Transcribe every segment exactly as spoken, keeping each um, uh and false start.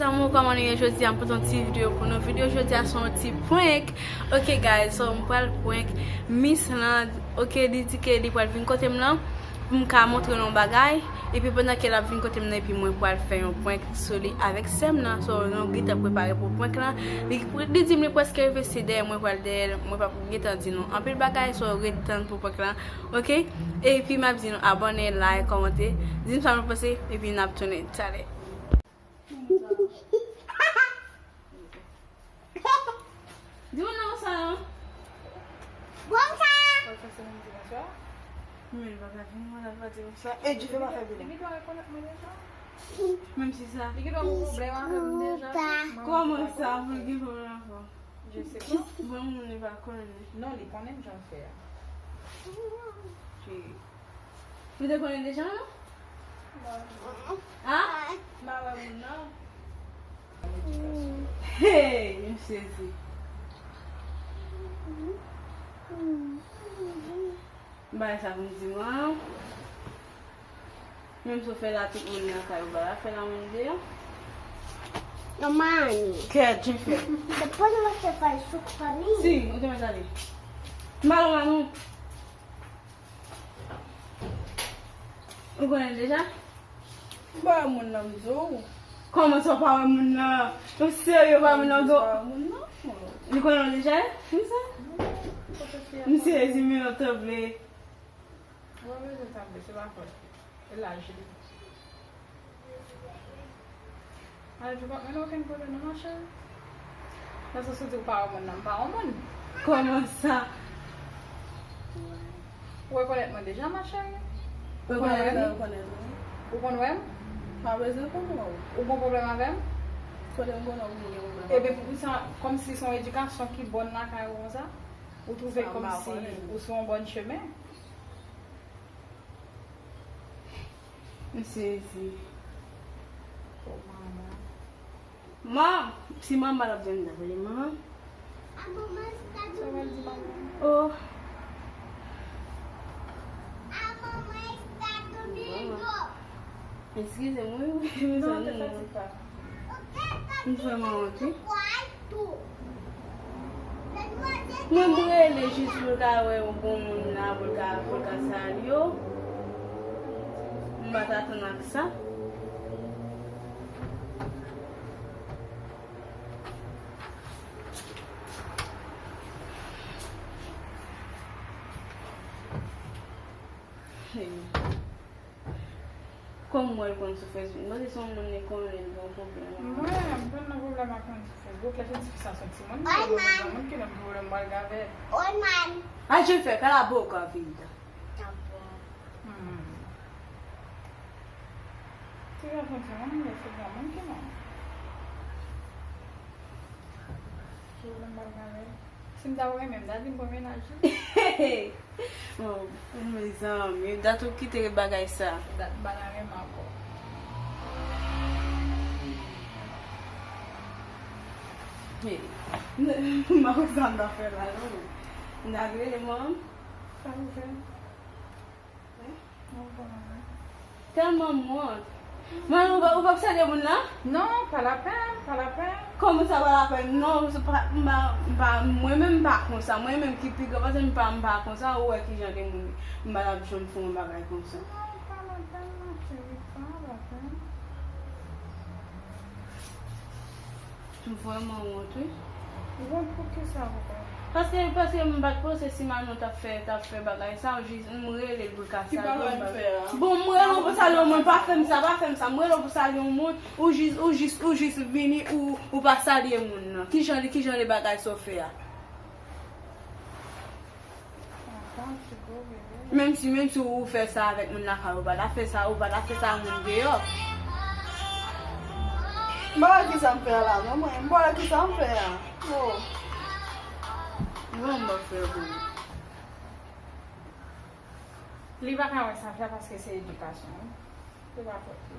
Amour, kòman nou ye jodi a? M pote yon ti videyo pou nou. Videyo jodi a se yon ti prank. Ok, guys, so m pral prank Miss lan. Ok, li di ke li pral vin kote m lan pou m ka montre l yon bagay. Epi pandan ke l ap vin kote m nan, epi mwen pral fè yon prank sou li avèk sè m nan. So, nou gentan prepare pou prank lan. Li, li di m li prèske rive, se dèyè mwen pral dèyè l. Mwen p ap gentan di nou anpil bagay, so ret tann pou prank lan. Ok? Epi m ap di nou abòne, like, kòmante, di m sa nou panse, epi n ap tounen talè. Di moun nan konsa non. Konsa. Konsa se moun di konsa? Men li pa ka vin, mwen la pa di konsa. E di fè pa fè bile. Li gen dwa rekonèt mwen deja. Menm si sa. Li gen dwa gen pwoblèm avè m deja. Kòman sa pou l gen pwoblèm avè w? Je sais pas. Bon, moun li pa konnen. Non, li konnen jan l fè a. Ou te konnen deja non? Ha? M pa wè moun nan. Hey, m sezi. M pa wè sa pou m di w an. Menm si w fè la tout moun nan kay ou pa la fè la moun deyò. Non, mami. Kèt, Jennifer. Depois você faz suco pra mim? Sim, eu tenho mais ali. Malo, mano. Ou konnen deja? M pa wè moun nan m di w. Kòman sa w pa wè moun nan? Ou serye w pa wè moun nan m di w? M pa wè moun nan. Li konnen w deja? Konsa? M sezi men w tanble. Ou pa bezwen tanble, se pa fòt li. E laj li. Laj ou p ap mennen okenn kote non, ma chérie. Nan sans ou di ou pa wè moun nan, m pa wè moun. Kòman sa? Ou rekonèt mwen deja, ma chérie? Ou konn wè m? Ou konn wè m? Pa bezwen konnen w. Ou gon pwoblèm avè m? Kote m konnen w gen pwoblèm? Ebyen, pou sa, kòmsi se yon edikasyon ki bòn lakay ou konsa? Ou twouve kòmsi ou sou yon bòn chemen? M sezi. Oh, manman. Manman, si manman l ap vin, m ta rele manman. Sa w pral di manman? Oh. Manman. Eskize m, wi, wi, wi. Non, te fatig pa. M vrèman wont, wi. Mwen m rele jis pou l ka wè yon bon moun la, pou l ka, pou l ka salye w. M pa t atann ak sa. Hey. Kòm mwen l konn sou Facebook, m panse se yon moun li konnen li gen yon pwoblèm. Mwen, m pa nan pwoblèm ak moun sou Facebook. Lè se ti fi sa se yon timoun, m gen pwoblèm, moun ki nan pwoblèm m pral gade. Al Jennifer, cala a boca, vida. Tá bom. Hmm. Ti gason timoun, li se granmoun ki non. Pwoblèm m pral gade. Si m ta renmen, m ta di m pran mennaj li. Oh, mezanmi, dat ou kite bagay sa. Dat m pa nan renmen ankò. Hey, m pa konn sa m ta fè la, non. M ta rele manman m. Sa pou fè? Tèlman m wont. Mwen, ou pa, ou p ap salye moun nan? Non, pa lapèn, pa lapèn. Kòman sa pa lapèn? Non, se pa, m pa, m pa, mwen menm m pa konsa. Mwen menm ki pi gran pase m pa, m pa konsa. Ou wè kijan de moun. M pa t ap janm fè yon bagay konsa. Non, pa lapèn, ma chérie, pa lapèn. M vrèman wont, wi. Wont pou kisa ankò? Paske, paske m pa t panse si Manon t ap fè, t ap fè bagay sa, jis m rele l pou l ka salye m. Ki bagay m fè a? Bon, m rele w pou salye yon moun, pa fè m sa, pa fè m sa. M rele w pou salye yon moun, ou jis, ou jis, ou jis vini, ou, ou pa salye moun nan. Kijan li, kijan li bagay sa w fè a? Menm si, menm si ou fè sa avèk moun lakay ou, ou pa ta fè sa, ou pa ta fè sa ak moun deyò. M pa wè kisa m fè a la, non, mwen. M pa wè kisa m fè a. Oh. Bon, m pa fè pou ou. Li pa ka wè sa fè paske se edikasyon, wi. Se pa fòt li.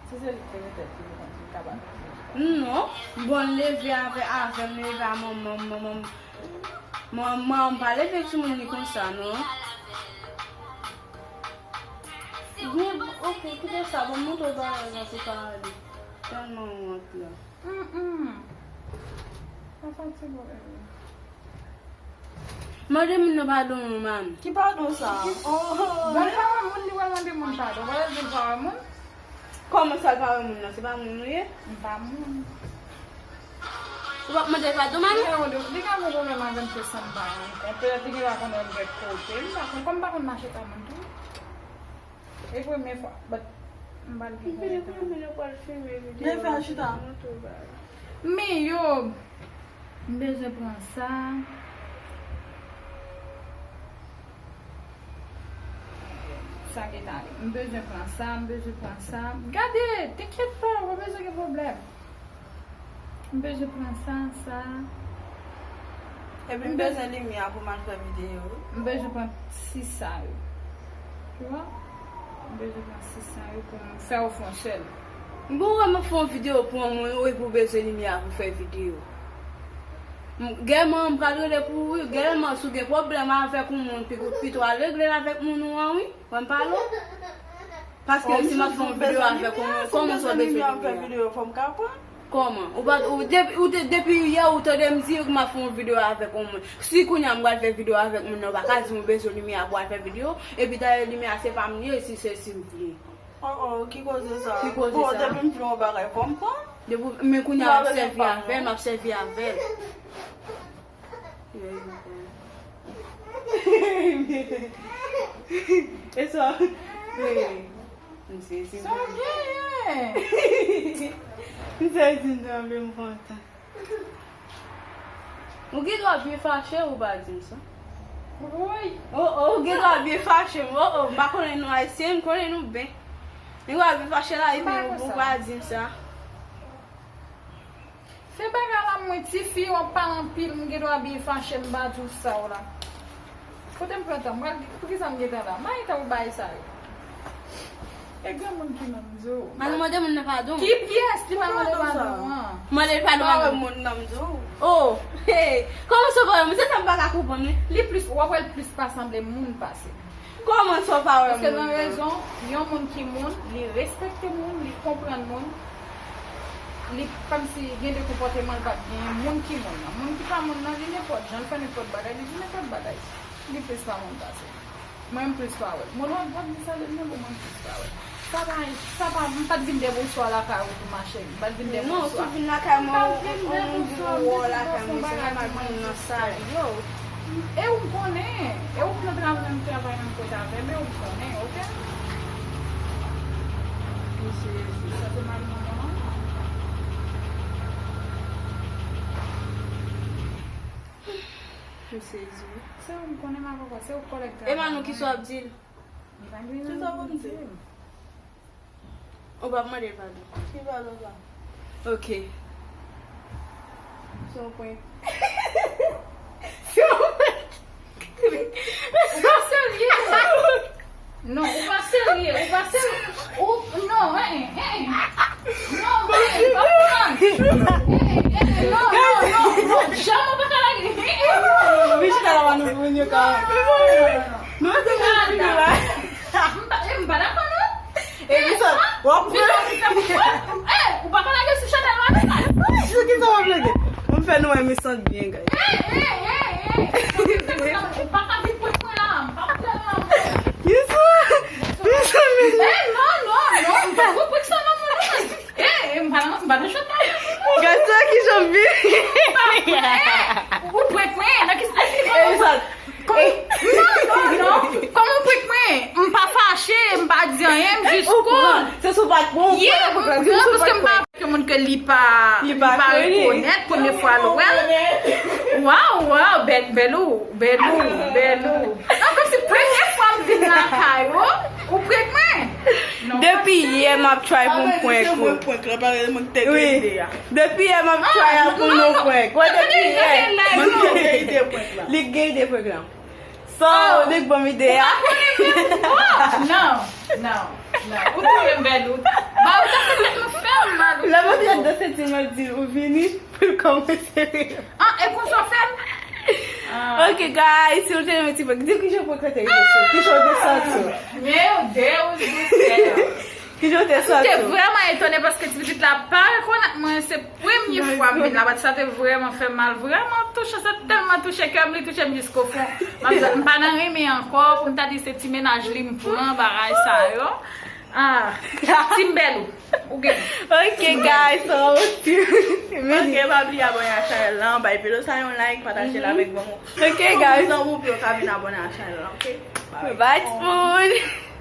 Si se li ki te gen tèt li, li konn li ka ba tèt li. Non. Bon, l leve avè, avè m, leve a manman m, manman m. Manman m pa leve timoun li konsa, non. Bon, ok, kite sa, bon, m montre w bagay la pou pale. Tèlman wont la. Mm, mm. Sa santi bon, bebe. Mande moun nan padon non, man. Ki padon sa? Oh. Bon, li pa wè moun, li wè mande moun padon. Wè, li pa wè moun. Kòman sa, l pa wè moun nan? Se pa moun ou ye? M pa moun. Ou p ap mande l padon, man? Li ka wè, li ka gen pwoblèm avè m ke san m pa renkontre. Petèt li gen la konnen l gen kote. M pa konn, kòm m pa konn mache pa moun tou. E premye fwa, but m pa l gen konnen. M vini pou mwen, yo pral filme videyo. Men fè a chita. Men yo, m bezwen pran sa. Sa gentan ale. M bezwen pran sa, m bezwen pran sa. Gade, t'inquiète pas, ou pa bezwen gen pwoblèm. M bezwen pran sa, sa. Epi m bezwen limyè pou m al fè videyo, wi. M bezwen pran sis sa yo. Tu vois? M bezwen pran sis sa yo pou m fè yo fè yon sèl. M bon, wè m ap fè yon videyo pou yon moun, wi, pou bezwen limyè pou fè videyo. M, gèman, m pral rele pou ou, wi. Gèman, si w gen pwoblèm avèk yon moun, pi, pito al regle l avèk moun ou an, wi. Wè m pale w? Paske si m ap fè yon videyo avèk yon moun, kòman sa w bezwen limyè? Kòman? Ou pa, ou, depi, ou te, depi yè ou tande m di w m ap fè yon videyo avèk yon moun. Si kounye a m pral fè videyo avèk moun nan, ou pa ka di m ou bezwen limyè pou al fè videyo. Epi dayè limyè a se pa m li ye, si se si m vle. Oh, oh, ki koze sa? Ki koze sa? Bon, depi m vle yon bagay, fò m pran. Depi, men kounye a m ap sèvi avè l, m ap sèvi avè l. E sa, m sezi. Sa w genyen? M sezi, m tranble, m kontan. Ou gen dwa byen fache, ou pa di m sa. Woy! Oh, oh, ou gen dwa byen fache. Oh, oh, m pa konnen nou Ayisyen, m konnen nou byen. Ou gen dwa byen fache la, epi ou pa di m sa. Fè bagay la, mwen, tifi, w ap pale anpil, m gen dwa byen fache, m pa di w sa w la. Kote m pran tan? M pral, poukisa m gen tan la? M pa gen tan pou bagay sa yo. E granmoun ki nan m di w. Al mande moun nan padon. Ki pyès li pa mande padon an? Mande l padon, pa wè moun nan m di w. Oh, hey, kòman sa w pa wè moun? Se sa m pa ka konprann, wi. Li plis, w ap wè l plis pa sanble moun pase. Kòman sa w pa wè moun nan? Paske nan rezon, yon moun ki moun, li respekte moun, li konprann moun, li kòmsi gen de konpòteman l pa t genyen moun ki moun nan. Moun ki pa moun nan, li nenpòt jan, l fè nenpòt bagay, li di nenpòt bagay. Li plis pa moun pase. Mwen, m plis pa wè l. Moun nan, w ap di sa, men bon, mwen, m plis pa wè l. Sa pa, sa pa, m pa t vin dè bonswa lakay ou tou, ma chérie. M pa t vin dè bonswa. Non, si w vin lakay mwen, ou, ou, ou, ou lakay mwen, se nòmal pou moun nan sal yo. E ou konnen, e ou nan travay, nan travay menm kote avè m, e ou konnen, oke? Mesye Jezi. Sa se mari manman an? M sezi, wi. Se ou m konnen, ma papa, se ou kòlèg travay. E Manou, kisa w ap di l? M pa gen anyen pou m di l. Ou p ap mande l padon? Ki padon sa? Ok. Se yon prank. Se yon prank. Ou pa serye. Non, ou pa serye. Ou pa serye. Ou, non, hein, hein. Non, hein, pa pran. Hein, hein, non, non, non, non. Janm ou pa ka lage. Hein, hein, non, non. Vin chita la, nou vin yo ka. Non, non, non, non. Nou mete nan figi la. M pa, m pa dakò, non. E kisa? W ap pran? Eh, ou pa ka lage sou chanèl la, non. Sou kisa w ap lage? M fè nou wè m santi byen, guys. Eh, eh, eh, eh. Ou pa ka vin pran mwen la. M pa pran mwen la. Kisa? Kisa, men? Eh, non, non, non. M pa pran sa, non, non, non. Eh, eh, m pa nan, m pa nan chanèl. Gad sa ki jan vin. Eh, ou prank mwen, nan ki sa? Eh, sa. Kòm, non, non, non. Kòm ou prank mwen, m pa fache, m pa di anyen, m jis konn. Se sou pa t pran, ou pran, paske m pa ke moun ke li pa, li pa rekonèt, premye fwa l wè l. Waw, waw, bèl, bèl ou, bèl ou, bèl ou. Non, kòmsi premye fwa m vin lakay ou, ou prank mwen. Depi yè m ap try pou m prank ou. Mwen prank la, paske mwen te gen ide a. Depi yè m ap try pou nou prank. Wè depi yè. Mwen te gen ide prank la. Li gen ide prank la. So, li k ban m ide a. Non, non, non. Ou touye m bèl ou. Ba ou ta fè nou fè m mal. Lè mwen te nan senti m ap di ou vini pou l kòmanse. Ah, e konsa w fè l? Ah. Ok, guys, si w te renmen ti prank, di kijan prank la te rive sou, kijan w te santi w. Meu Deus do céu. Kijan w te M te santi w? Vrèman etone paske ti pitit la pa rekonèt mwen. Se premye fwa m vin la. Sa te vrèman fè m mal. Vrèman touche. Sa tèlman touche kè m, li touche m jiskofon. M ap di, m pa nan renmen ankò pou m ta di se ti mennaj li m pran, bagay sa yo. Ah, Timbèlou, ou gen. Ok, guys, so, Ok, pa bliye abòne a chanèl lan, bay videyo sa yon like, pataje l avèk bon moun. Ok, guys. Zanmi w pou yo ka vin abòne a chanèl lan, ok? Bye, tout moun.